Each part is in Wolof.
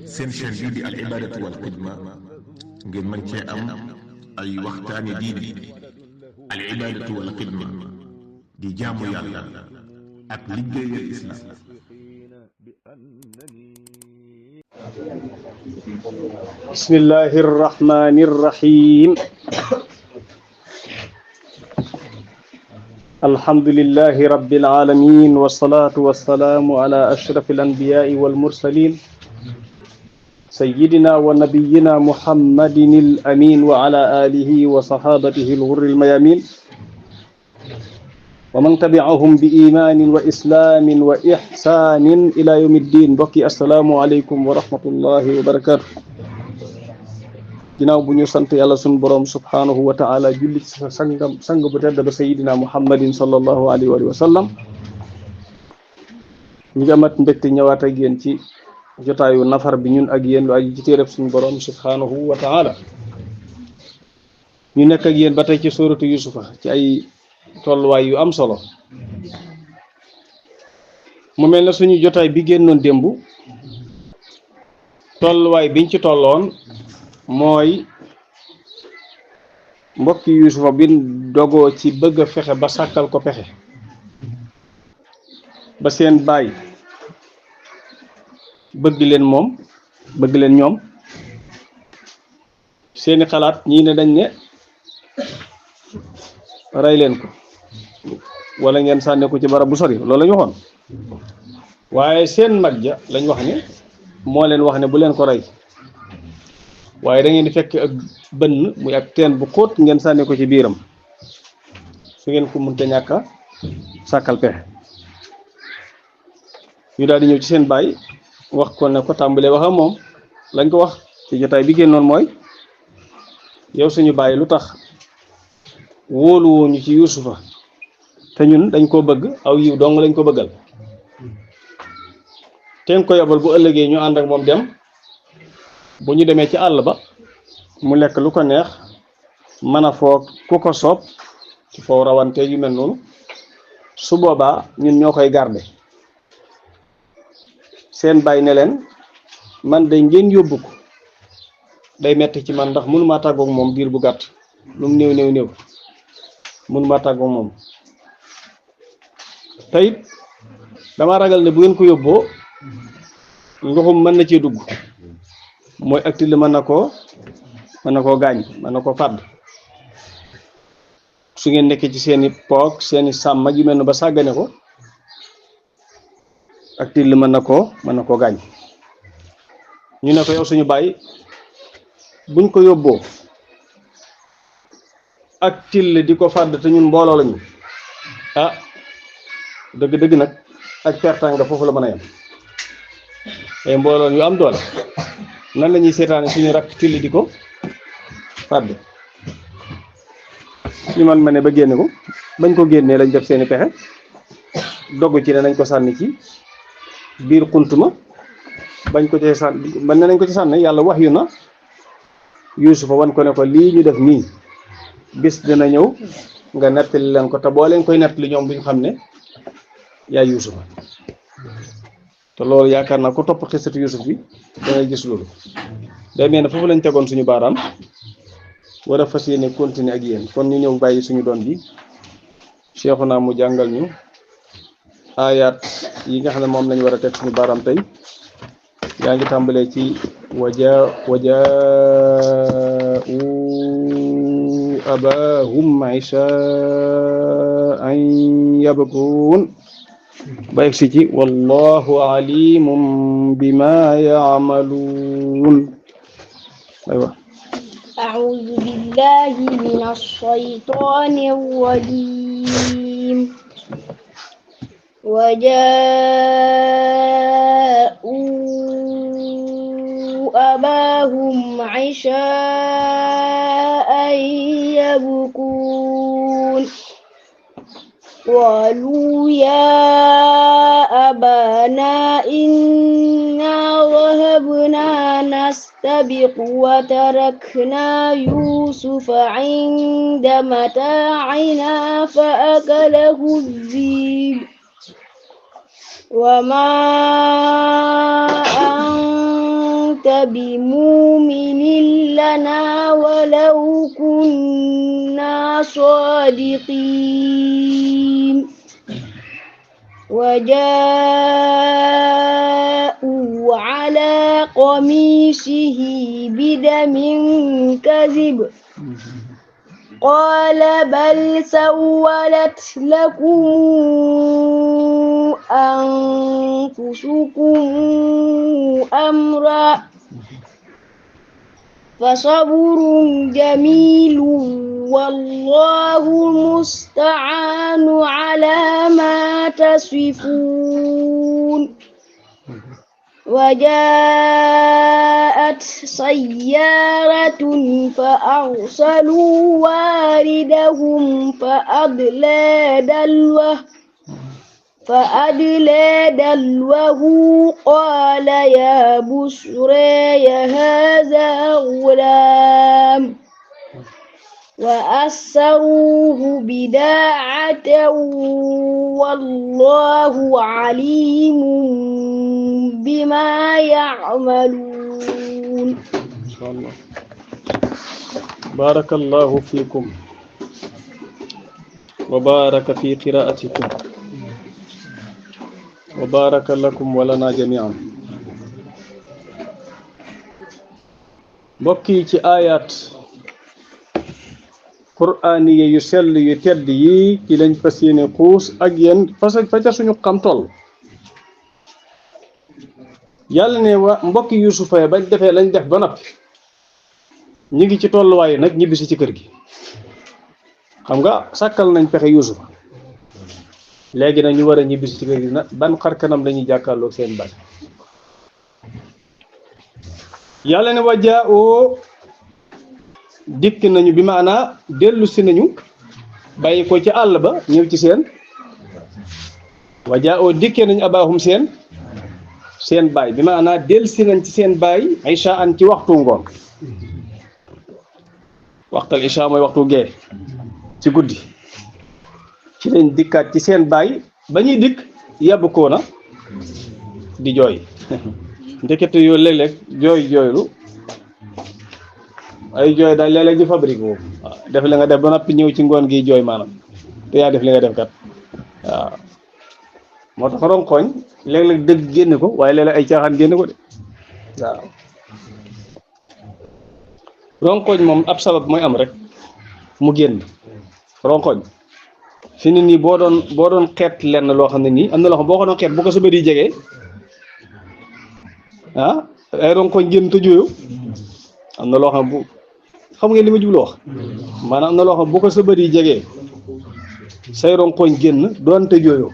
seen chaîne bii di al ibadatu wal xidma ngeen mën cee am ay waxtaani diine. al ibadatu wal xidma di jaamu yàlla ak liggéeyal islam. bismillahi rrahmani rrahim. alhamdulillahi rabbil alamin wassalatu wassalamu ala ashrafil anbiya'i wal mursalin sayyidina wa nabiyyina muhammadinil amin wa ala alihi wa sahabatihi al-ghurril mayamin wa man tabi'ahum bi imanin wa islamin wa ihsanin ila yawmiddin. Mbokki assalaamu aleykum wa rahmatullahi wa barakatuh. ginnaaw bu ñu sant yàlla sunu borom subhanahu wa ta'ala julli ci sang bu tedd ba sayyidina muhammadin sallallahu alayhi wa sallam, ñu ngi amat mbégte ñëwaat ak yéen ci jotaayu nafar bi ñun ak yéen lu aju ci téereb suñu borom subhanahu wa ta'ala. ñu nekk ak yéen ba tey ci suuratu yusufa ci ay tolluwaay yu am solo. mu mel na suñu jotaay bi génnoon démb tolluwaay biñ ci tolloon mooy mbokki yusufa bi dogoo ci bëgg a fexe ba sàkkal ko pexe ba seen baay bëgg leen ñoom seeni xalaat ñii ne dañ ne rey leen ko wala ngeen sànne ko ci barab bu sori, loolu la ñu waxoon. waaye seen mag ja lañ wax ne moo leen wax ne bu leen ko rey, waaye da ngeen di fekk ak bënn muy ak teen bu xóot ngeen sànne ko ci biiram su ngeen ko mënta ñàkk a sàkkal pexe. ñu daal di ñëw ci seen baay wax ko ne ko tàmbalee wax ak moom lañ ko wax ci jotaay bi génnoon mooy yow suñu baay lu tax wóoluwoo ñu ci yusufa te ñun dañ koo bëgg aw yiw dong lañ ko bëggal, te nga ko yabal bu ëllëgee ñu ànd ak moom dem, bu ñu demee ci àll ba mu lekk lu ko neex mën a foog ku ko soob ci foofu rawante yu mel noonu, su boobaa ñun ñoo koy garde. seen baay ne leen man day ngeen yóbbu ko day metti ci man ndax mënumaa tàggoog moom biir bu gàtt, lu mu néew mënumaa tàggoog moom. te it dama ragal ne bu ngeen ko yóbboo ndoxum mën na cee dugg, mooy activité mën na koo gaañ, mën na koo fàdd su ngeen nekkee ci seeni poog seeni sàmm yu mel ne ba sàggane ko activité mën na koo gaañ. ñu ne ko yow suñu baay buñ ko yóbboo ak till di ko fàdd te ñun mbooloo lañu, dëgg nag ak pertanga foofu la mën a yem. ay mbooloo yu am doole nan la ñuy seetaane suñu rakk till di ko fàdd. ñu man ma ne ba génne ko, bañ ko génnee lañ def seeni pexe dogg ci ne nañ ko sànni ci biir xuntuma, bañ ko ci sànni ba ne nañ ko ci sànni yàlla wax yu na yusufa wan ko ne ko lii ñu def nii bis dina ñëw nga nettali leen ko, te boo leen koy nettali ñoom duñ xam ne yaay yusufa. te loolu yaakaar naa ko topp xisatu yusuf bi dangay gis loolu. day mel ne foofu lañ tegoon suñu baaraam war a fas yéene continuer ak yéen, kon ñu ñëw bàyyi suñu doon bi Cheikhuna mu jàngal ñu ayaat yi nga xam ne moom lañu war a teg suñu baaraam tey. yaa ngi tàmbalee ci wajaa'u abaahum ishaa'an yabkuun ba egsi ci wallahu alimun bima ya'malun. aywa a'udhu billahi minash shaytanir rajim. وجاءوا أباهم عشاء يبكون قالوا يا أبانا إنا ذهبنا نستبق وتركنا يوسف عند متاعنا فأكله الذئب وما أنت أنت بمؤمن لنا ولو كنا صادقين وجاءوا على قميصه بدم كذب قال بل سولت لكم أنفسكم أمرا فصبر جميل والله المستعان على ما تصفون وجاءت سيارة فأرسلوا واردهم فأدلى دلوه قال يا بشرى هذا غلام وأسروه بداعة والله عليم بما يعملون. إن شاء الله. بارك الله فيكم وبارك في قراءتكم وبارك لكم ولنا جميعا. بكي ci ayat qur'aniye yu sell yu tedd yi ci lañ fassiyene xuus ak yeen fa ca suñu xam toll yàlla ne wa mbokki yusufa ya bañ defee lañ def ba noppi ñi ngi ci tolluwaay nag ñibbisi ci kër gi xam nga sàkkal nañ pexe yusufa léegi nag ñu war a ñibbisi ci kër gi nag ban xar kanam lañuy jàkkaarloo seen baay yàlla ne wa jaa'oo dikk nañu bi maanaa dellu si nañu bàyyi ko ci àll ba ñëw ci seen wa jaa'oo dikkee nañu abaahum seen baay bi maanaa dellu si nañ ci seen baay isha an ci waxtu ngoon waxtal isha mooy waxtu gee ci guddi ci lañ dikkaat ci seen baay ba ñuy dikk yàbb koona di jooy ndekete yoo léeg-léeg jooylu ay jooy daal léeg-léeg ñu fabrique boobu waaw def li nga def ba noppi ñëw ci ngoon gi jooy maanaam te yaa def li nga def kat waaw moo tax ronkoñ léeg-léeg dëgg génne ko waaye léeg-léeg ay caaxaan génne ko de waaw ronkoñ moom ab sabab mooy am rek mu génn ronkoñ fi ni nii boo doon xeet lenn loo xam ne nii am na loo xam boo ko doon xeet bu ko sa bët yi jegee ah ay ronkoñ génn te jooyu am na loo xam bu xam ngeen li ma jublu wax maanaam am na loo xam bu ko sa bët yi jegee say ronkoñ génn doonte jooyoo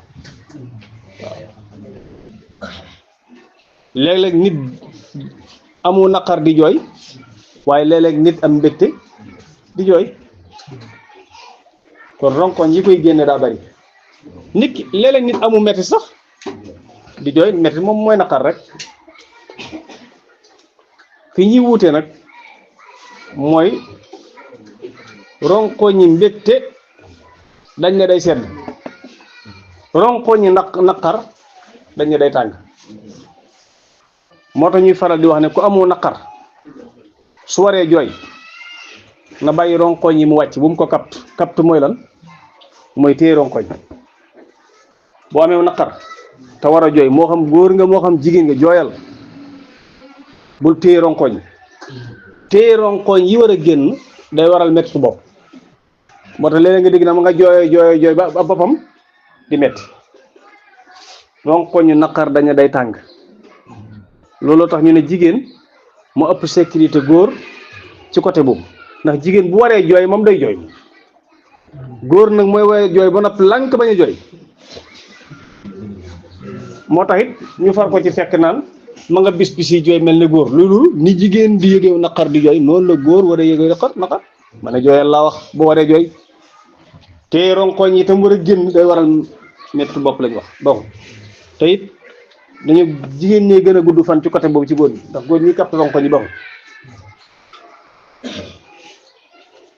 waaw léeg-léeg nit amu naqar di jooy waaye léeg-léeg nit am mbégte di jooy kon ronkoñ yi koy génne daa bari nit ki léeg-léeg nit amu metti sax di jooy metti moom mooy naqar rek fi ñuy wuute nag mooy ronkoñi mbégte dañ ne day sedd ronkoñi naqar dañ ne day tàng moo tax ñuy faral di wax ne ku amoo naqar su waree jooy na bàyyi ronkoñ yi mu wàcc bu mu ko kapt mooy lan mooy téye ronkoñ boo amee naqar te war a jooy moo xam góor nga moo xam jigéen nga jooyal bul téye ronkoñ yi war a génn day waral metti su bopp moo tax léeg-léeg nga dégg na ma nga jooy ba boppam di metti ronkoñu naqar dañu day tàng looloo tax ñu ne jigéen mu ëpp sécurité góor ci côté boobu ndax jigéen bu waree jooy moom day jooy góor nag mooy waree jooy ba noppi lànk bañ a jooy moo tax it ñu far ko ci fekk naan ma nga bis yi jooy mel ne góor loolu ni jigéen di yëgee naqar di jooy noonu la góor war a yëgee naqar ma ne jooyal laa wax bu waree jooy te ronkoñ yi tam war a génn day waral métti bopp lañ wax bokk te it dañu jigéen ñee gën a gudd fan ci côté boobu ci góor ñi ndax góor ñi kapt ronkoñ yi bokk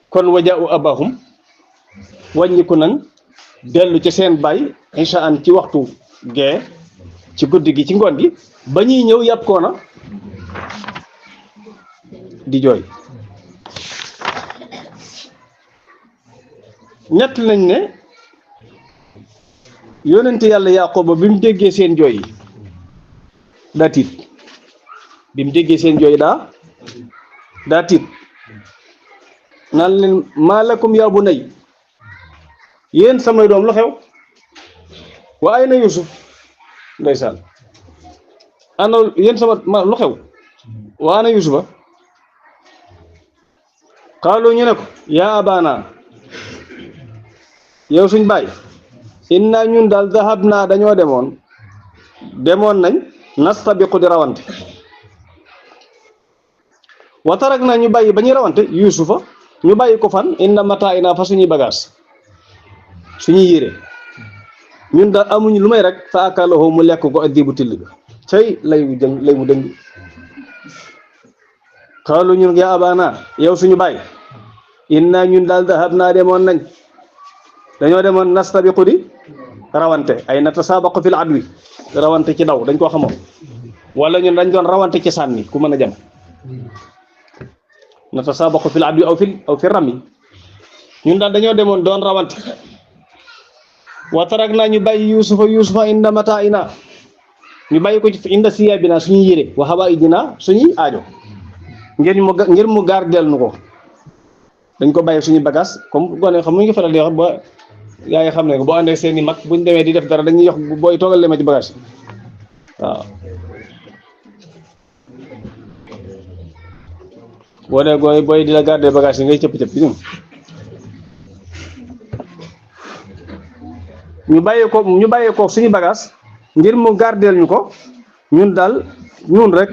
kon wajaa'u abahum wàññiku nañ dellu ci seen baay insha an ci waxtu gee ci guddi gi ci ngoon gi ba ñuy ñëw yàpp koona di jooy. ñett nañ ne yonent yàlla Yaaqooba bi mu déggee seen jooy yi daa tiit bi mu déggee seen jooy daa tiit naan leen maa lakum yaa bunay yéen samay doom lu xew wa ayna Yuusuf ndeysaan ana yéen sama lu xew wa ana Yuusufa xaalu ñu ne ko yaa abana yow suñ baay inna ñun daal dahab naa dañoo demoon nañ nastabiqu di rawante wa tarak naa ñu bàyyi ba ñuy rawante Yuusufa ñu bàyyi ko fan inna mata ina fa suñuy bagage suñuy yére ñun daal amuñu lu may rek fa akalahu mu lekk ko addibu till ga cay lay mu dëng xaalu ñun yaa abana yow suñu baay inna ñun daal dahab naa dañoo demoon nastabiqu di rawante ay natasabaqu fil adwi rawante ci daw dañ koo xamoon wala ñun dañ doon rawante ci sànni ku mën a jam natasabaqu fil adwi aw fi rami ñun daal dañoo demoon doon rawante wa tarak naa ñu bàyyi yusufa inda mata ina ñu bàyyi ko ci inda siyabina suñuy yére wa hawaijina suñuy aajo ngir mu gardeel nu ko dañ ko bàyyi suñu bagage comme gone xam mu ngi faral di wax ba yaa ngi xam ne boo àndee seen i mag buñ demee di def dara dañuy yox booy toogal leen ma ci bagage waaw boo dee booy di la garder bagage yi ngay cëpp-cëpp bi ñu bàyyee ko suñu bagage ngir mu gardeel ñu ko ñun rek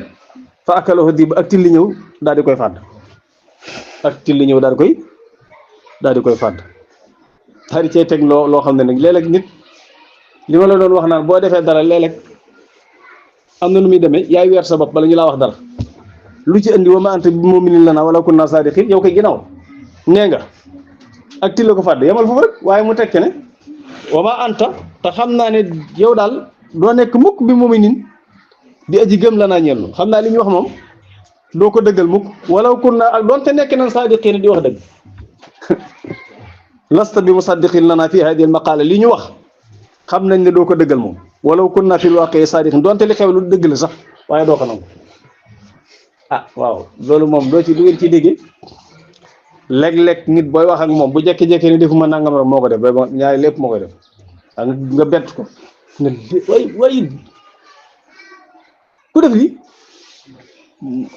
fa akaloxo di ak tilli ñëw daal di koy fàdd daal di koy fàdd xari cee teg loo xam ne nag léeg-léeg nit li ma la doon wax naan boo defee dara léeg-léeg am na nu muy demee yaay weer sa bopp bala ñu laa wax dara lu ci indi wa ma anta bi mu'minin lana wala kunna sadiqin yow koy ginnaaw nee nga ak til la ko fàdd yamal foofu rek waaye mu tekki ne wa ma anta te xam naa ne yow daal doo nekk mukk bi mu'minin di aji gëm lanaa ñeel xam naa li ñu wax moom doo ko dëggal mukk wala kunna ak doonte nekk nañ sadiqin di wax dëgg lasta bi musaddiqin lana fi hadihi al maqala li ñu wax xam nañ ne doo ko dëggal moom walaw kunna fil waqi sadiqin doonte li xew lu dëgg la sax waaye doo ko nangu waaw loolu moom doo ci du ngeen ci déggee léeg-léeg nit booy wax ak moom bu jekki-jekki ni defuma nangam rek moo ko def ba ñaari lépp moo koy def ak nga bett ko ne way ku def lii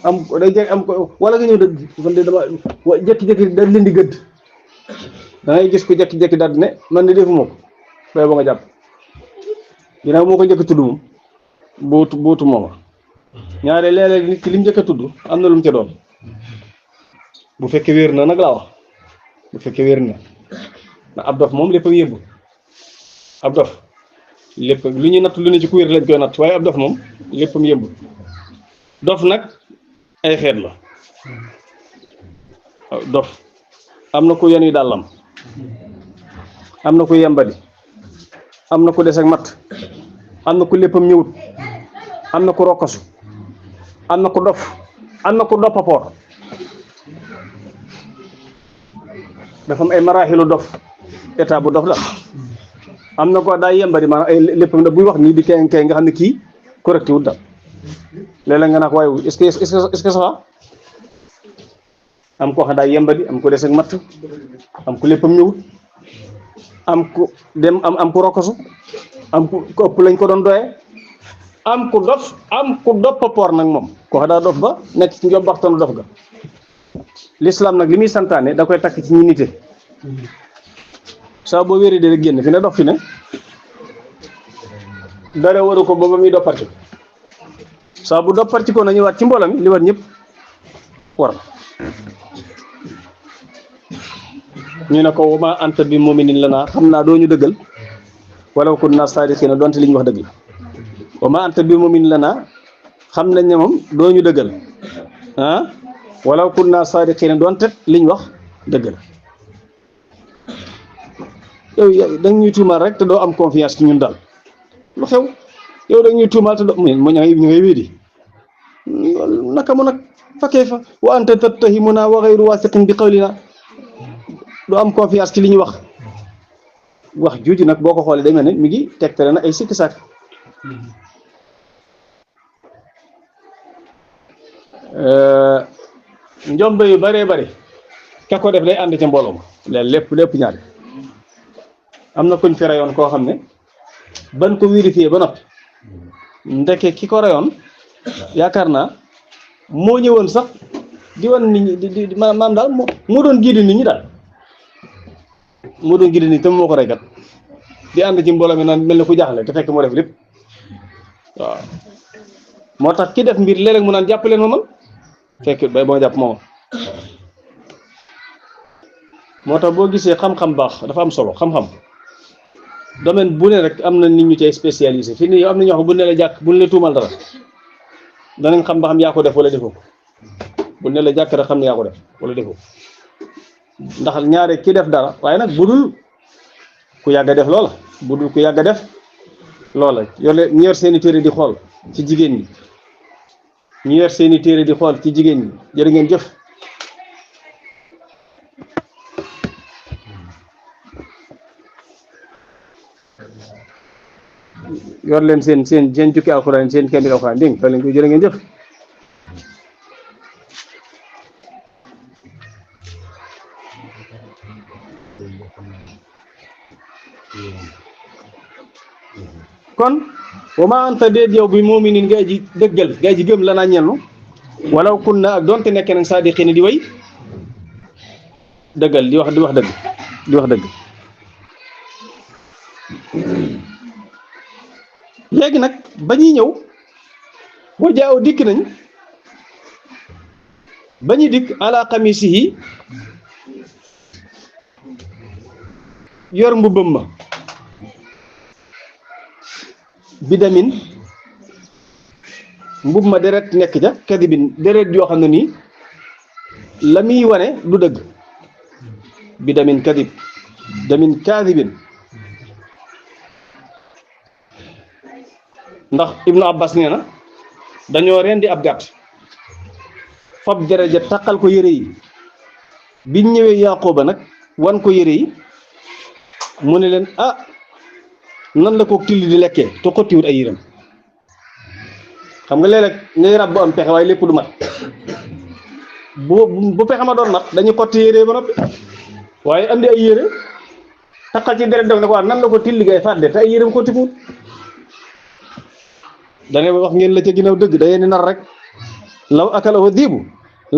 am day jekk am ko wala nga ñëw dëgg man de dama jekki-jekki da leen di gëdd da ngay gis ko jekki-jekki daal ne man de defuma ko bay ba nga jàpp ginnaaw moo ko njëkk a tudd moom buutu mooma ñaare léeg-léeg nit ki lim njëkk a tudd am na lu mu ca doon bu fekkee wér na nag laa wax bu fekkee wér na na ab dof moom lépp a yëbbu ab dof lépp lu ñuy natt lu ne ci ku wér lañ koy natt waaye ab dof moom léppam yëbbu dof nag ay xeet la dof am na ku yenu dàllam am na ku yembadi am na ku des ak matt am na ku léppam ñëwut am na ku rokkasu am na ku dof am na ku doppapoor dafa am ay maraaxilu dof état bu dof la am na ko daa yembadi maanaam ay léppam da buy wax nii di kay nga xam ne kii correcté wut daal léeg-léeg nga naa ko waaye est-ce que ça va am koo xam daa yembadi am ko des ak matt am ku léppam ñëwut am ku dem am ku rokkasu am ku ëpp lañ ko doon doyee am ku dof am ku doppapoor nag moom koo xam daa dof ba nekk ci njobbaxtanu dof ga l'islam nag li muy santaane da koy takk ci ñi nite saa boo wéri de rek génn fi ne dof fi ne dara waru ko ba muy dopparti saa bu dopparti ko nañu waat ci mbooloo mi li war ñëpp war ñu ne ko wa ma anta bi mu'minin lana xam naa doo ñu dëggal walaw kunna sadiqina donte li ñu wax dëgg la wa ma anta bi mu'minin lana xam nañ ne moom doo ñu dëggal walaw kunna sadiqina donte li ñu wax dëgg la yow dañ ñuy tuumaal rek te doo am confiance ci ñun daal lu xew yow dañ ñuy tuumaal te doo mu ña ngay wéedi naka mu nag fa kayfa wa anta tattahimuna wa ghayru wasiqin bi qawlina du am confiance ci li ñu wax juuju nag boo ko xoolee day mel ne mi ngi tegtale na ay sikki sàkk njombe yu bëree bëri ka ko def day ànd ca mbooloo ma lépp ñaari am na kuñ fi rayoon koo xam ne ban ko vérifié ba noppi ndeke ki ko rayoon yaakaar naa moo ñëwoon sax di wan nit ñi di maanaam daal moo doon gidi nit ñi daal moo doon gidi nit ñi te moo ko rey kat di ànd ci mbooloo mi naan mel ne ku jaaxle te fekk moo def lépp waaw moo tax ki def mbir léeg-léeg mu naan jàpp leen ma man fekk bay boo jàpp moom moo tax boo gisee xam-xam baax dafa am solo xam-xam domaine bu ne rek am na nit ñu cay spécialisé fii nii yow am na ñoo xam bu ne la jàkk bu ne la tuumal dara danañ xam ba xam yaa ko def wala defoo ko bu ne la jàkk rek xam ne yaa ko def wala defoo ndax ñaare ki def dara waaye nag budul ku yàgg a def loola budul ku yàgg a def loola ñu yor seeni téere di xool ci jigéen ñi ñu yor seeni téere di xool ci jigéen ñi jërë ngeen jëf yor leen seen jukki alxuraan seen kenn di alxuraan dégg nga leen ko jërë ngeen jëf kon wa ma anta déet yow bi mu'minin ngay ji dëggal ngay ji gëm la naa ñennu walaw kunna ak doonte nekkee nag saadiqiin di way dëggal di wax dëgg léegi nag ba ñuy ñëw boo jaaw dikk nañ ba ñuy dikk ala qamisihi yor mbubbam ma bidamin mbub ma deret nekk ca kadibin deret yoo xam ne nii la muy wane du dëgg bidamin kadib damin kadibin ndax ibnu abbas nee na dañoo rendi ab gàtt fab deret ja taqal ko yére yi biñ ñëwee yaqooba nag wan ko yére yi mu ne leen ah nan la ko tilli di lekkee te xottiwut ay yërëm xam nga léeg-léeg ngay rab bu am pexe waaye lépp du mat bu pexe ma doon mat dañuy xotti yére ba noppi waaye andi ay yére taqal ci deret def ne ko nan la ko tilli gay fàdde te ay yërëm xottiwut dane wax ngeen la ca ginnaaw dëgg da ngeen di nar rek law akalahu diibu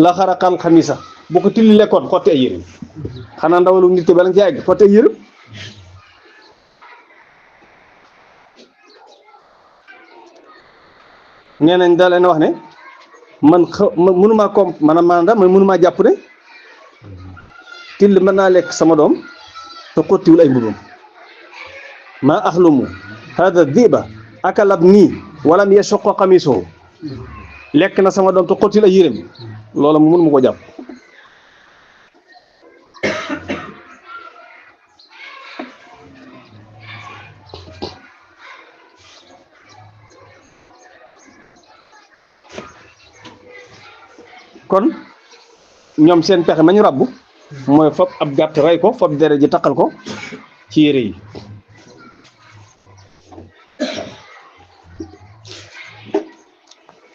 la xaraqal xamisa bu ko tilli lekkoon xotti ay yërëm xanaa ndawalu nit ki bala nga ci àgg xotti ay yërëm nee nañ da leen wax ne man mënumaa maanaam man mënumaa jàpp ne till mën naa lekk sama doom te xottiwul ay mbubam maa axlumu hada diba akalab nii walam yashuqqa qamisuhu lekk na sama doom te xottiwul ay yërëm loola mu mënuma ko jàpp kon ñoom seen pexe ma ñu rabbu mooy fab ab gàtt rey ko fab deret ji taqal ko ci yére yi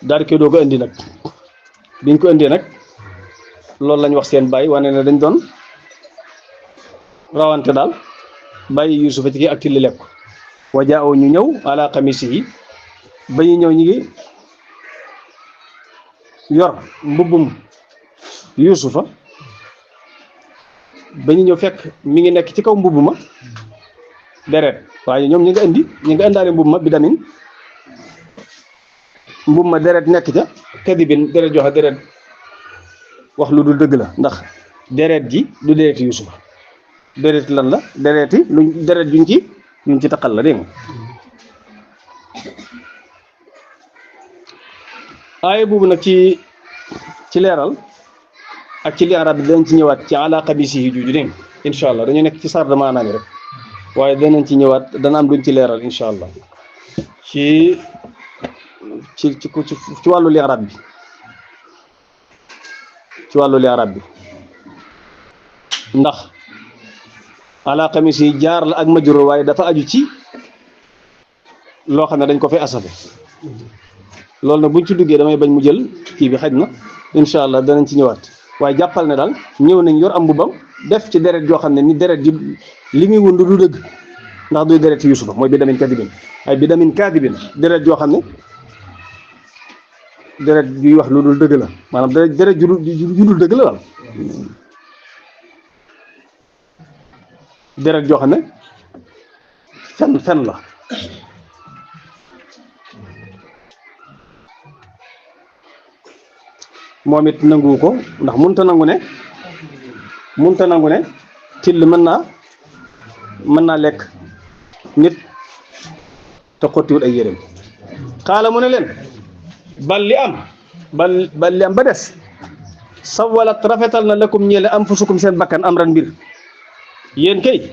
daal di koy doog a indi nag biñ ko indee nag loolu lañ wax seen bàyyi wane ne dañ doon rawante daal bàyyi Yuusufa ci kii ak tilli lekk wajaaw ñu ñëw ala qamisihi ba ñu ñëw ñi ngi yor mbubbum Yuusufa ba ñu ñëw fekk mi ngi nekk ci kaw mbubb ma deret waaye ñoom ñi nga indaale mbubb ma bi damin mbubb ma deret nekk ca kadibin deret joxe deret wax lu dul dëgg la ndax deret ji du dereti Yuusufa deret lan la dereti lu deret juñ ci taqal la dégg nga aaya boobu nag ci leeral ak ci li arab bi dañ ci ñëwaat ci ala qamisihi juuju dégg incha allah dañu nekk ci sarda maanaam rek waaye danañ ci ñëwaat dana am duñ ci leeral incha allah ci wàllu li arab bi ci wàllu li'raab bi ndax ala xamis yi jaar la ak majruur waaye dafa aju ci loo xam ne dañ ko fay asafe loolu nag buñ ci duggee damay bañ mu jël kii bi xaj na incha allah danañ ci ñëwaat waaye jàppal ne daal ñëw nañ yor am mbubbam def ci deret joo xam ne ni deret ji li muy wund du dëgg ndax duy deret ci Yusufa mooy bidamin kaadibin ay bidamin kaadibin deret joo xam ne deret juy wax lu dul dëgg la maanaam deret ju dul dëgg la daal deret joo xam ne fen la moom it nanguwu ko ndax munta nangu ne till mën naa lekk nit te xottiwut ay yéreem xaala mu ne leen bal li am ba des sawalat rafetal na lakum ñeele anfusukum seen bakkan amran mbir yéen kay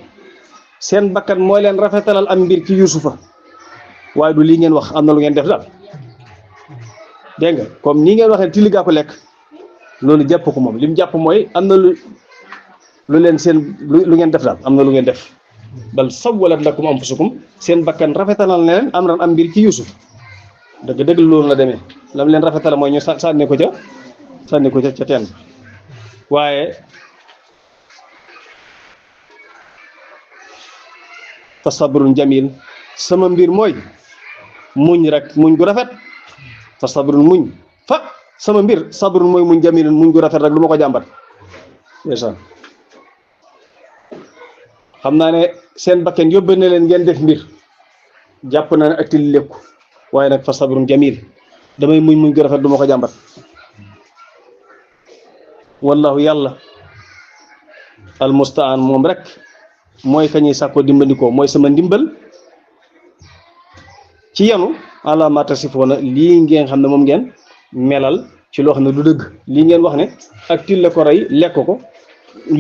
seen bakkan mooy leen rafetalal am mbir ci Yusufa waaye du lii ngeen wax am na lu ngeen def daal dégg nga comme nii ngeen waxee tilli gaa ko lekk loolu jàpp ko moom li mu jàpp mooy am na lu leen seen lu ngeen def daal am na lu ngeen def bal sawwalat lakum anfusukum seen bakkan rafetalal na leen amran am mbir ci Yusuf dëgg loolu la demee lam leen rafetal mooy ñu sànni ko ca teen waaye fa sabrun jamil sama mbir mooy muñ rek muñ gu rafet fa sabrun muñ fa sama mbir sabrun mooy muñ jamilun muñ gu rafet rek lu ma ko jàmbat ndeysaan xam naa ne seen bakken yóbbe na leen ngeen def mbir jàpp na ne ak til lekku waaye nag fa sabrun jamil damay muñ gu rafet du ma ko jàmbat wallahu yàlla almustaan moom rek mooy kañuy sàkkoo dimbandikoo mooy sama ndimbal ci yanu ala ma tasifoona lii ngeen xam ne moom ngeen melal ci loo xam ne du dëgg lii ngeen wax ne ak til la ko rey lekk ko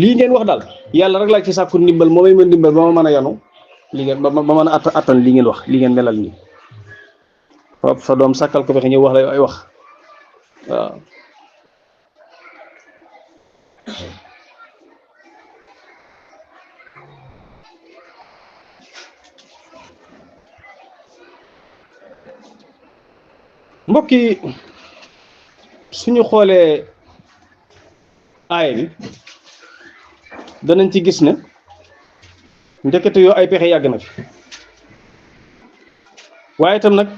lii ngeen wax daal yàlla rek laa ci sàkku ndimbal moo may mën ndimbal ba ma mën a yanu li ngeen ba mën a attan lii ngeen wax lii ngeen melal nii foofu sa doom sàkkal ko fexe ñëw wax la ay wax waaw mbokk yi suñu xoolee aaya bi danañ ci gis ne ndekete yoo ay pexe yàgg na fi waaye itam nag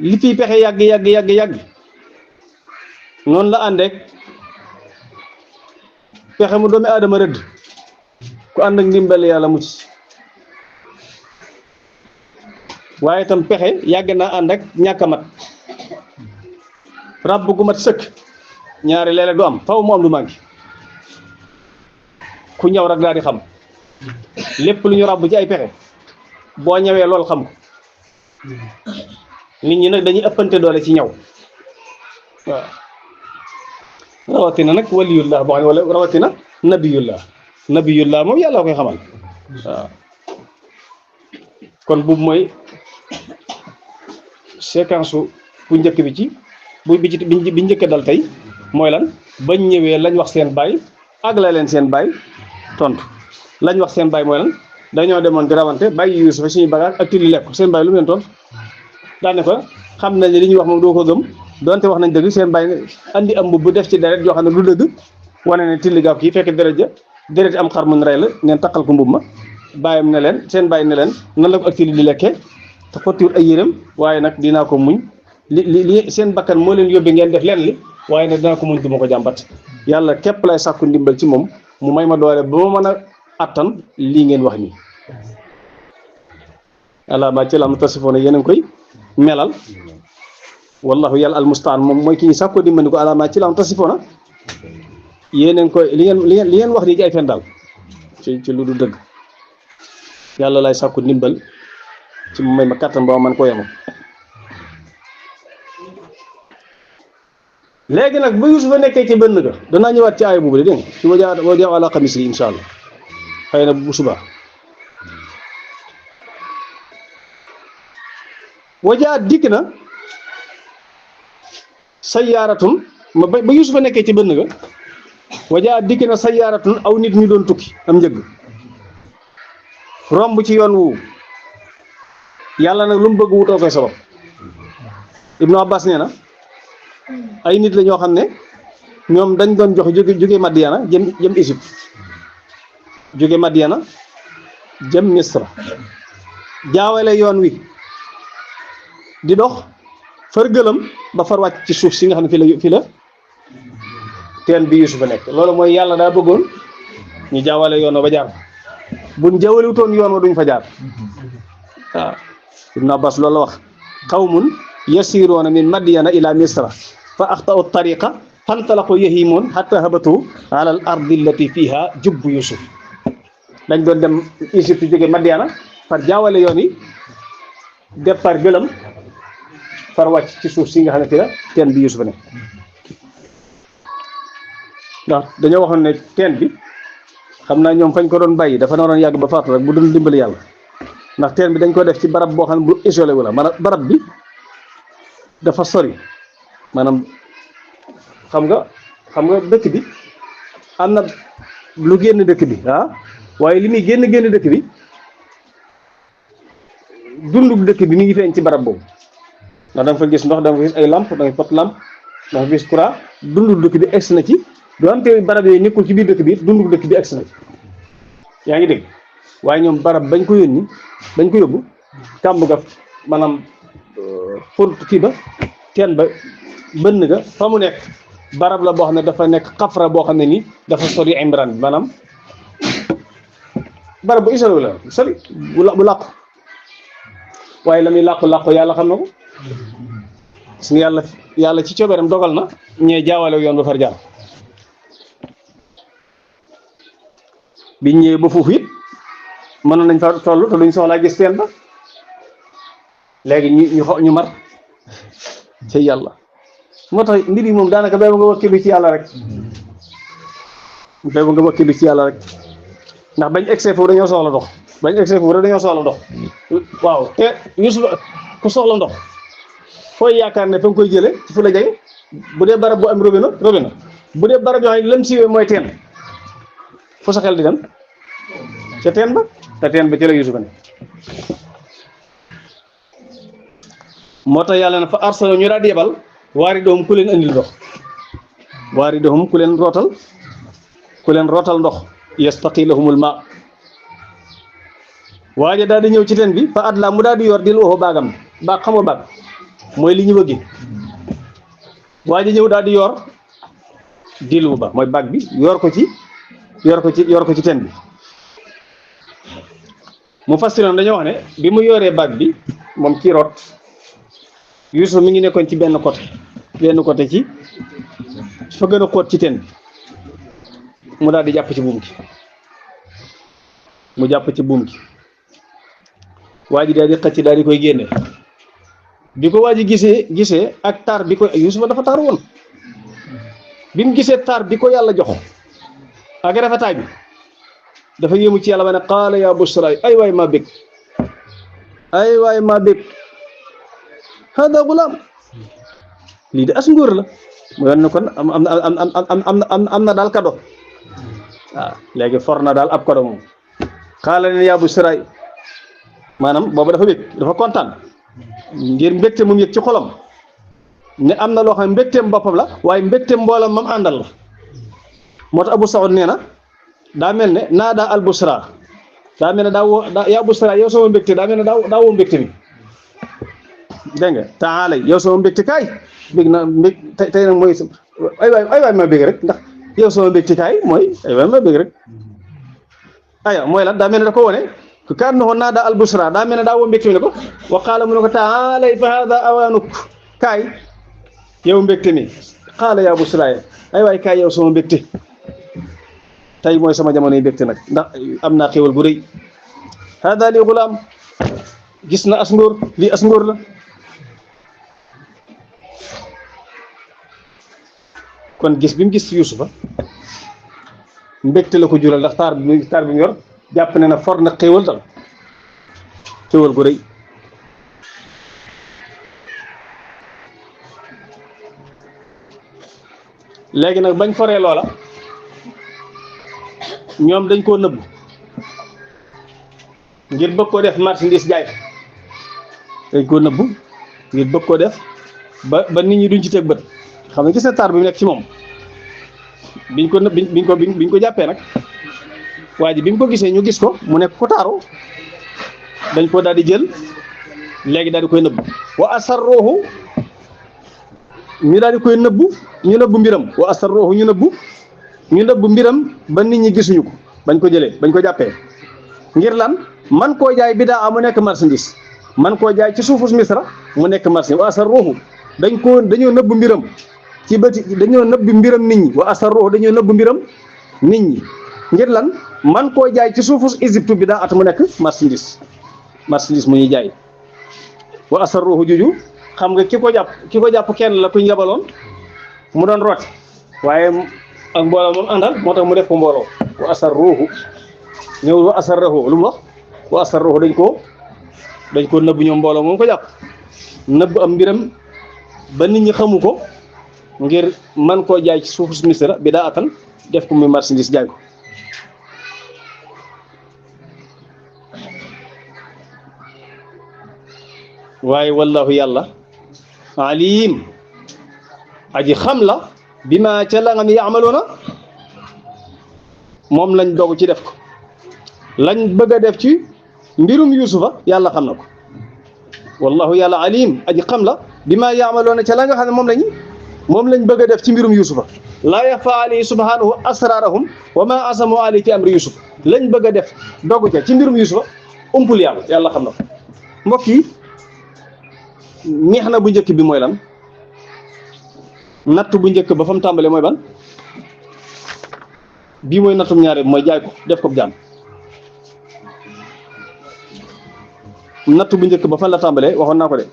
li fiy pexe yàgg noonu la àndeek pexe mu doomi aadama rëdd ku ànd ak ndimbal yàlla mucc waaye itam pexe yàgg naa ànd ak ñàkk a mat ràbb gu mat sëkk ñaari léeg-léeg du am faw mu am lu manqué ku ñëw rek daal di xam lépp lu ñu ràbb ci ay pexe boo ñëwee lool xam ko nit ñi nag dañuy ëppante doole ci ñëw waaw rawatina nag waliyullah boo xam ne wala rawatina nabiyullah moom yàlla koy xamal waaw kon boobu mooy séquence bu njëkk bi ci bi njëkk dal tey mooy lan bañ ñëwee lañ wax seen baay ak la leen seen baay tontu lañ wax seen baay mooy lan dañoo demoon di rawante bàyyi Yuusufa suñuy bagage ak tilli lekk seen baay lu mu leen tontu daane ko xam nañ ne li ñuy wax moom doo ko gëm donte wax nañ dëgg seen baay andi am mbubb def ci deret yoo xam ne lu dëgg wane ne tilli gaaw kii fekk deret am xar mun rey la neen taqal ko mbubb ma bàyyam ne leen seen bàyyi ne leen nan la ko ak tilli di lekkee te xottiwut ay yéreem waaye nag dinaa ko muñ li seen bakkan moo leen yóbbee ngeen def leen li waaye nag dinaa ko muñ du ma ko jàmbat yàlla képp lay sàkku ndimbal ci moom mu may ma doole ba ma mën a attan lii ngeen wax nii alaama ci la am tasifoona yéen a ngi koy melal wallahu yàlla almustaan moom mooy ki ñu sàkku dimbali ko alaama ci la am tasifoona yéen a ngi koy li ngeen wax nii ci ay fen daal ci lu du dëgg yàlla lay sàkku ndimbal ci mu may ma kàttan ba ma man koo yemu léegi nag ba Yuusufa nekkee ci bënn ga danaa ñëwaat ci aaya boobu de dégg nga ci wa jaa ala xamisri insha allah xëy na bu subaa wajaa dikk na sayyaaratun ba Yuusufa nekkee ci bënn ga wajaa dikk na sayaaratun aw nit ñu doon tukki am njëgg romb ci yoon wu yàlla nag lu mu bëgg wutoo koy sabab Ibnu Abbas nee na ay nit la ñoo xam ne ñoom dañ doon jox jóge Madiana jëm Égypte jóge Madiana jëm Misra jaawale yoon wi di dox far gëlëm ba far wàcc ci suuf si nga xam ne fi la teen bi Yuusufa nekk loolu mooy yàlla daa bëggoon ñu jaawale yoon wa ba jaar buñ jaawalewutoon yoon wa duñ fa jaar waaw Ibnu Abbas loolu la wax qawmun yasiruuna min Madyana ila Misra fa axtau tariqa fantalaqu yahimun hatta habatu ala al ardi allati fiha jubbu Yuusuf dañ doon dem Égypte jóge Madyana far jaawale yoon yi départ gëlëm far wàcc ci suuf si nga xam ne fi la teen bi Yuusufa nekk ndax dañoo waxoon ne teen bi xam naa ñoom fañ ko doon bàyyi dafa naroon yàgg ba faatu rek bu doon dimbali yàlla ndax teen bi dañ ko def ci barab boo xam ne bu isolé wu la maanaam barab bi dafa sori maanaam xam nga dëkk bi am na lu génn dëkk bi waaye li muy génn dëkk bi dundub dëkk bi mi ngi feeñ ci barab boobu ndax da nga fa gis ndox da nga fa gis ay lampe da nga pot lampe da nga fa gis courant dundub dëkk bi egsi na ci doonte barab yooyu nekkul ci biir dëkk bi dundub dëkk bi egsi na ci yaa ngi dégg waaye ñoom barab bañ ko yónni bañ ko yóbbu kàmb ga maanaam pour kii ba teen ba bënn ga fa mu nekk barab la boo xam ne dafa nekk xafra boo xam ne nii dafa sori Imran bi maanaam barab bu isolé la sori bu làqu waaye la muy làqu yàlla xam na ko parce que yàlla ci coobeeram dogal na ñee jaawale yoon ba far jaar biñ ñëwee ba foofu it mënoon nañ fa toll te duñ soxlaa gis teen ba léegi ñu mar ci yàlla moo tax mbir yi moom daanaka béy ba nga wakkilu ci yàlla rek ndax bañ egsee foofu dañoo soxla ndox waaw te Yuusuf ku soxla ndox fooy yaakaar ne fa nga koy jële ci fu la jege bu dee barab bu am robinet bu dee barab yoo xam ne lam siiwee mooy teen fu sa xel di dem ca teen ba te teen ba ci la Yuusufa ne moo tax yàlla na fa arsala ñu daal di yebal waaridohum ku leen andil ndox waaridohum ku leen rootal ndox yastaqi lahumul ma waaja daal di ñëw ci teen bi fa at la mu daal di yor dil waxu baagam baag xam nga baag mooy li ñu wëggi waaja ñëw daal di yor dilu ba mooy baag bi yor ko ci teen bi mu fassiroon dañoo wax ne bi mu yoree baag bi moom kii root Yuusuf mi ngi nekkoon ci benn côté ci fa gën a xóot ci teen bi mu daal di jàpp ci buum gi waa ji daal di xëcc daal di koy génne bi ko waa ji gisee ak taar bi ko Yuusufa dafa taar woon bi mu gisee taar bi ko yàlla jox ak rafetaay bi dafa yéemu ci yàlla ba ne qaala yaa busraay ay waay maa bég hada gulaam lii de as ngóor la mu yoon ne kon am na daal kado waaw léegi for na daal ab kado moom qaala ne yaa busraay maanaam boobu dafa bég dafa kontaan ngir mbégte mu yëg ci xolam ne am na loo xam ne mbégteem boppam la waaye mbégteem mboolam mam àndal la moo tax Abu Saoud nee na daa mel ne naa daa al busra daa mel ne yaa busra yow sama mbégte daa mel ne daa woo mbégte mi dégg nga taala yow sama mbégte kaay bég na mbég tey nag mooy ay waay ma bég rek ndax yow sama mbégte kaay mooy ay waay ma bég rek aya mooy lan daa mel ne da ko wone kaan na naa daa al busra daa mel ne daa woo mbégte mi ne ko wa qaala mu ne ko taala fa hada awaanuk kaay yow mbégte mi qaala yaa busra ay waay kaay yow sama mbégte tey mooy sama jamono yi mbégte nag ndax am naa xéwal gu rëy hada li gulaam gis na as ngóor lii as ngóor la kon gis bi mu gis Yuusufa mbégte la ko jural ndax taar bi mu yor jàpp ne na for na xéwal dal xéwal gu rëy léegi nag bañ foree loola ñoom dañ koo nëbb ngir bëgg koo def marchandise jaay ko dañ koo nëbb ngir bëgg koo def ba nit ñi duñ ci teg bët xam nga gis na taar bi mu nekk ci moom biñ ko jàppee nag waa ji bi mu ko gisee ñu gis ko mu nekk ko taaru dañ ko daal di jël léegi daal di koy nëbb wa asarruhu ñu daal di koy nëbb ñu nëbb mbiram wa asarruhu ñu nëbb mbiram ba nit ñi gisuñu ko bañ ko jëlee bañ ko jàppee ngir lan man koo jaay bidaa mu nekk marchandise man koo jaay ci suufus misra mu nekk marchandise wa asarruhu dañoo nëbb mbiram ci bëti dañoo nëbb mbiram nit ñi wa asarruhu dañoo nëbb mbiram nit ñi ngir lan man koo jaay ci suufus Égypte bidaa mu nekk marchandise mu ñuy jaay wa asarruhu juju xam nga ki ko jàpp kenn la kuñ yabaloon mu doon rooti waaye ak mbooloo moom àndal moo tax mu def ko mbooloo wa asarruhu ñëwul wa asarruhu lu mu wax wa asarruhu dañ ko nëbb ñoom mbooloo moom ko jàpp nëbb am mbiram ba nit ñi xamu ko ngir man koo jaay ci suufu misra bi daa atan def ko muy marchandise jaay ko waaye wallahu yàlla alim aji xam la bi ma ca la nga mi yaamaloona moom lañ dogu ci def ko lañ bëgg a def ci mbirum yusufa yàlla xam na ko wallahu yàlla alim aji xam la bi ma yaamaloona ca la nga xam ne moom lañ bëgg a def ci mbirum yusufa laa yaxfa alayhi subhanahu asrarahum wa ma asamu alayhi ci amri yusuf lañ bëgg a def dogu ca ci mbirum yusufa umpul yàlla xam na ko mbokk yi neex na bu njëkk bi mooy lan natt bu njëkk ba fa mu tàmbalee mooy ban bii mooy nattum ñaare bi mooy jaay ko def ko jaam natt bu njëkk ba fan la tàmbalee waxoon naa ko de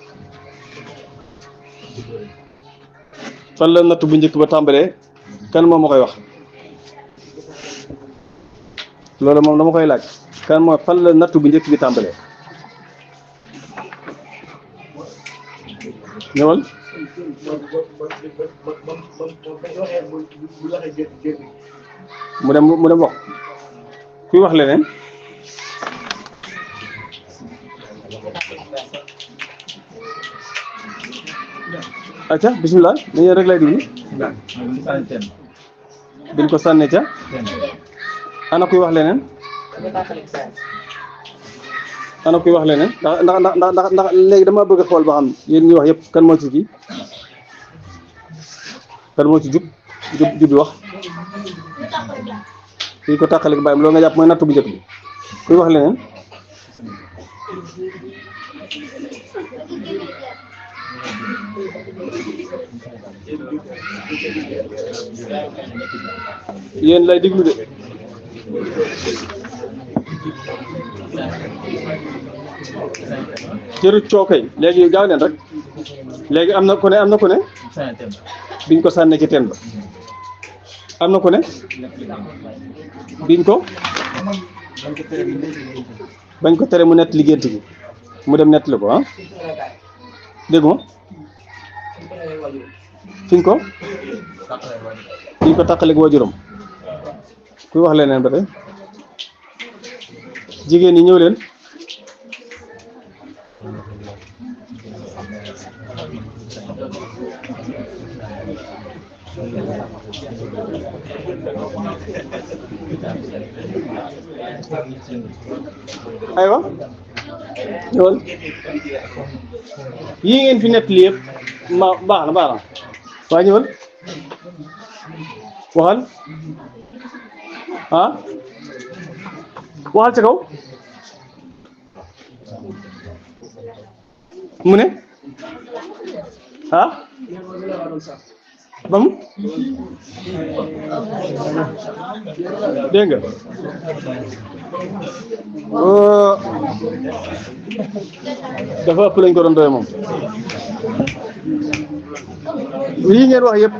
fan la natt bu njëkk ba tàmbalee kan moom ma koy wax loolu moom dama koy laaj kan mooy fan la natt bu njëkk bi tàmbalee ñëwal mu dem wax kuy wax leneen acca bismillah dañu rek lay diglu biñ ko sànne ca ana kuy wax leneen ndax léegi dama bëgg a xool ba xam yéen ñi wax yëpp kan moo ci kii kan moo ci jub bi wax fii ko tàqale ko bàyyam loolu nga jàpp mooy natt bu njëkk bi kuy wax leneen yéen lay diglu de jërut cookay léegi gaaw leen rek léegi am na ku ne biñ ko sànnee ci teen ba am na ku ne biñ ko bañ ko tere mu nett liggéent gi mu dem nettali ko déggu ma fiñ ko tàqaleeg waajuram kuy wax leneen ba tey jigéen ñi ñëw leen aywa ñëwal yii ngeen fi nettali yëpp baax na waaye ñëwal waxal waxal ca kaw mu ne ba mu dégg nga dafa ëpp lañ ko doon doy moom lii ngeen wax yëpp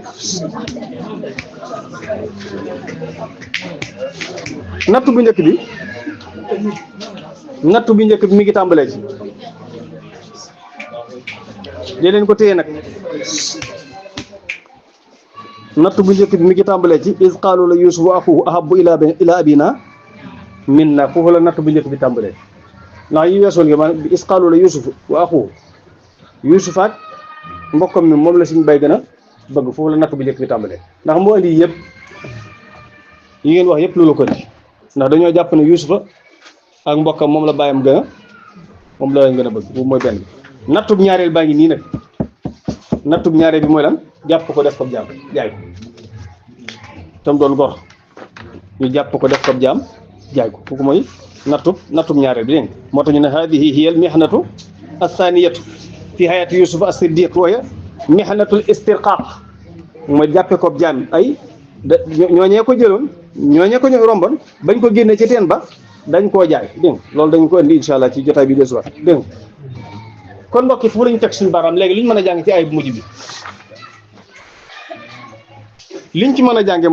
natt bu njëkk bi mi ngi tàmbalee ci dee leen ko téye nag natt bu njëkk bi mi ngi tàmbalee ci iz qaalu la yusuf wa axuhu ahabbu ila abina minna foofu la natt bu njëkk bi tàmbalee ndax yi weesoon nga maanaam iz qaalu la yusuf wa axuhu yusuf ak mbokkam mi moom la suñu bay gën a bëgg foofu la natt bu njëkk bi tàmbalee ndax moo indi yëpp yi ngeen wax yëpp loolu ko indi ndax dañoo jàpp ne yusufa ak mbokkam moom la bàyyam gën a moom la leen gën a bëgg boobu mooy benn nattub ñaareel baa ngi nii nag nattub ñaareel bi mooy lan jàpp ko def ko jaam jaay ko tam doon gor ñu jàpp ko def ko jaam jaay ko kooku mooy nattub ñaareel bi dégg moo tax ñu ne hadihi hiya al mihnatu athaniyatu fi hayati yusuf as-siddiq waaye mihnatul istirqaq mooy jàppe ko jaam ay ñooñee ko jëloon ñooñee ko ñu romboon bañ ko génne ci teen ba dañ koo jaay dégg loolu dañ ko indi incha allah ci jotaay bi des waat dégg kon mbokk yi foofu la ñu teg suñu baaraam léegi li ñu mën a jàng ci ay bu mujj bi liñ ci mën a jànge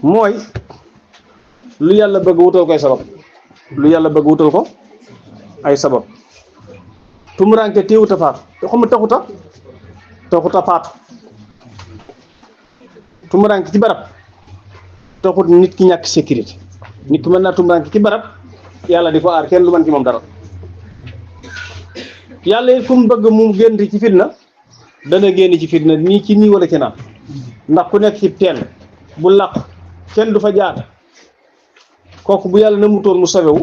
mooy lu yàlla bëgg wutal ko ay sabab lu yàlla bëgg wutal ko ay sabab tumuranke téewut a faatu te xam taxuta faatu tumuranke ci barab taxut nit ki ñàkk sécurité nit ki mën naa tumuranke ci barab yàlla di ko aar kenn lu mën ci moom dara yàlla it fu mu bëgg mu génn ci fitna dana génn ci fitna nii ci nii wala ci naan ndax ku nekk ci teen bu làq kenn du fa jaar kooku bu yàlla na mu toon mu sawewu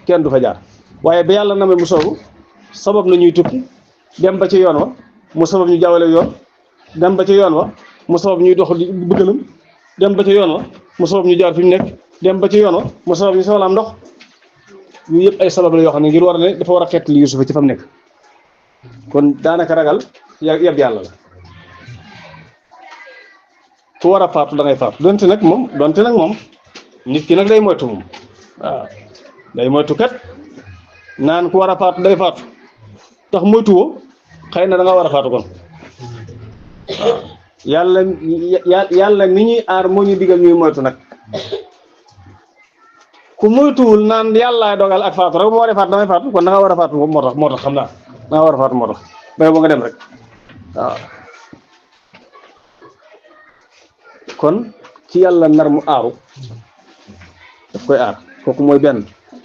kenn du fa jaar waaye ba yàlla namee mu sowu sabab na ñuy tukki dem ba ci yoon wa mu sabab ñu jawale yoon dem ba ci yoon wa mu sabab ñuy dox di bëggalam dem ba ci yoon wa mu sabab ñu jaar fi ñu nekk dem ba ci yoon wa mu sabab ñu soxla am ndox yu yëpp ay sabab la yoo xam ne ngir war a ne dafa war a xeetli Yuusufa ci fa mu nekk kon daanaka ragal yeb yàlla la ku war a faatu da ngay faatu donte nag moom nit ki nag day moytu moom waaw day moytu kat naan ku war a faatu day faatu tax moytu woo xëy na da nga war a faatu kon waaw yàlla mi ñuy aar moo ñu digal ñuy moytu nag ku moytuwul naan yàllaay dogal ak faatu rek bu ma waree faatu damay faatu kon da nga war a faatu moo tax xam naa da nga war a faatu moo tax bay ba nga dem rek waaw kon ci yàlla nar mu aaru daf koy aar kooku mooy benn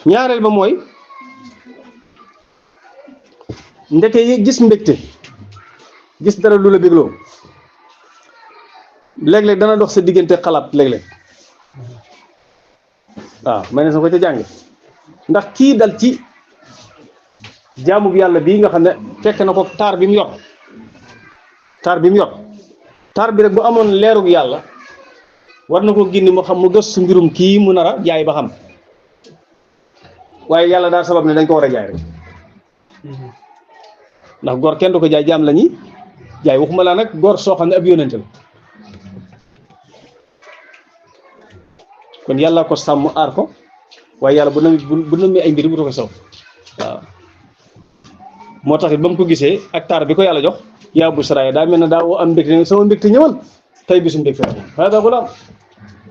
ñaareel ba mooy ndeke yi gis mbégte gis dara lu la bégloo léeg-léeg dana dox sa diggante xalaat léeg-léeg waaw may ne sa ko ca jàng ndax kii dal ci jaamu bi yàlla bii nga xam ne fekk na ko taar bi mu yor taar bi rek bu amoon leerug yàlla war na ko génne mu xam mu gës su mbirum kii mu nar a jaay ba xam waaye yàlla daal sabab ne dañ ko war a jaay rek ndax góor kenn du ko jaay jaam la ñuy jaay waxuma laa nag góor soo xam ne ab yónnente la kon yàlla ko sàmm aar ko waaye yàlla bu nëmmee ay mbir bu ko saw waaw moo tax it ba mu ko gisee ak taar bi ko yàlla jox yaa bu saraaya daa mel ne daa woo am mbégte sama mbégte ñëwal tey bisu mbégte waaye daa gulaam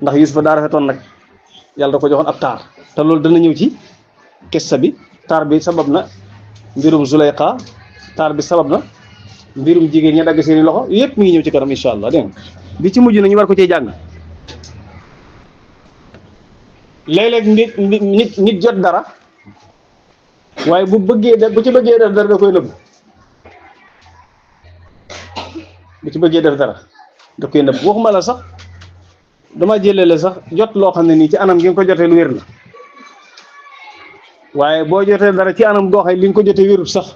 ndax Yuusufa daa rafetoon nag yàlla da ko joxoon ab taar te loolu dana ñëw ci kessa bi taar bi sabab na mbirum Zulayxa taar bi sabab na mbirum jigéen ña dagg seeni loxo yëpp mi ngi ñëw ci kanam incha allah dégg nga bi ci mujj na ñu war ko cee jàng léeg-léeg nit jot dara waaye bu ci bëggee def dara da koy nëbb waxuma la sax dama jëlele sax jot loo xam ne nii ci anam gi nga ko jotee lu wér la waaye boo jotee dara ci anam goo xam li nga ko jotee wérut sax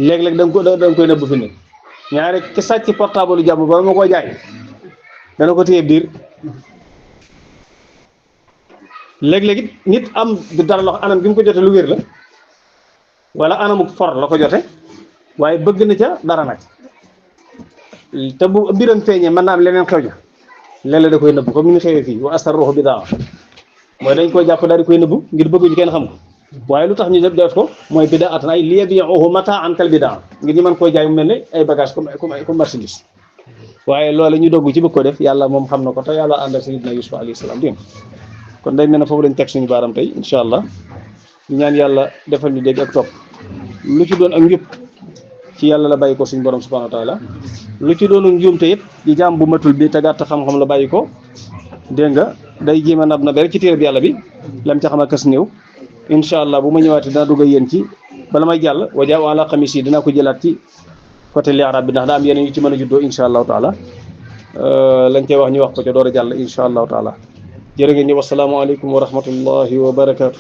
léeg-léeg da nga koy nëbb fi ne ñaare ki sàcc portable jàmm ba ma koo jaay dana ko téye biir léeg-léeg it nit am du dara loo anam gi mu ko jote lu wér la wala anamu for la ko jote waaye bëgg na ca dara nag te bu mbiram feeñee mën naa am leneen xew ja léeg-léeg da koy nëbb comme ni ñu xewee fii wa asarruhu bidaa mooy dañ koy jàpp daal di koy nëbb ngir bëgguñu kenn xam ko waaye lu tax ñu def ko mooy bidaa atan ay liyabi'uhu mata'an kal bidaa ngir ñu mën koo jaay mu mel ne ay bagage comme marchandise waaye loolu ñu dogg ci bëgg ko def yàlla moom xam na ko te yàlla ànd ak sayyidina Yuusuf alayhi salaam dégg kon day mel ne foofu lañ teg suñu baaram tey incha allah ñu ñaan yàlla defal ñu dégg ak topp lu ci doon ak njub ci yàlla la bàyyi ko suñu borom subhanahu wa taala lu ci doonu njuumte it di jaam bu matul bi te gàtt xam-xam la bàyyi ko dégg nga day jéem a nab na rek ci téere bi yàlla bi lam ca xam a kas néew incha allah bu ma ñëwaatee dinaa dugg ak yéen ci bala may jàll wajaa ala xamis yi dinaa ko jëlaat ci côté li arab bi ndax daa am yeneen yu ci mën a juddoo incha allahu taala lañ koy wax ñu wax ko ca door a jàll incha allahu taala jërë ngeen ñëw wasalaamaaleykum wa rahmatullahi wa barakaatu.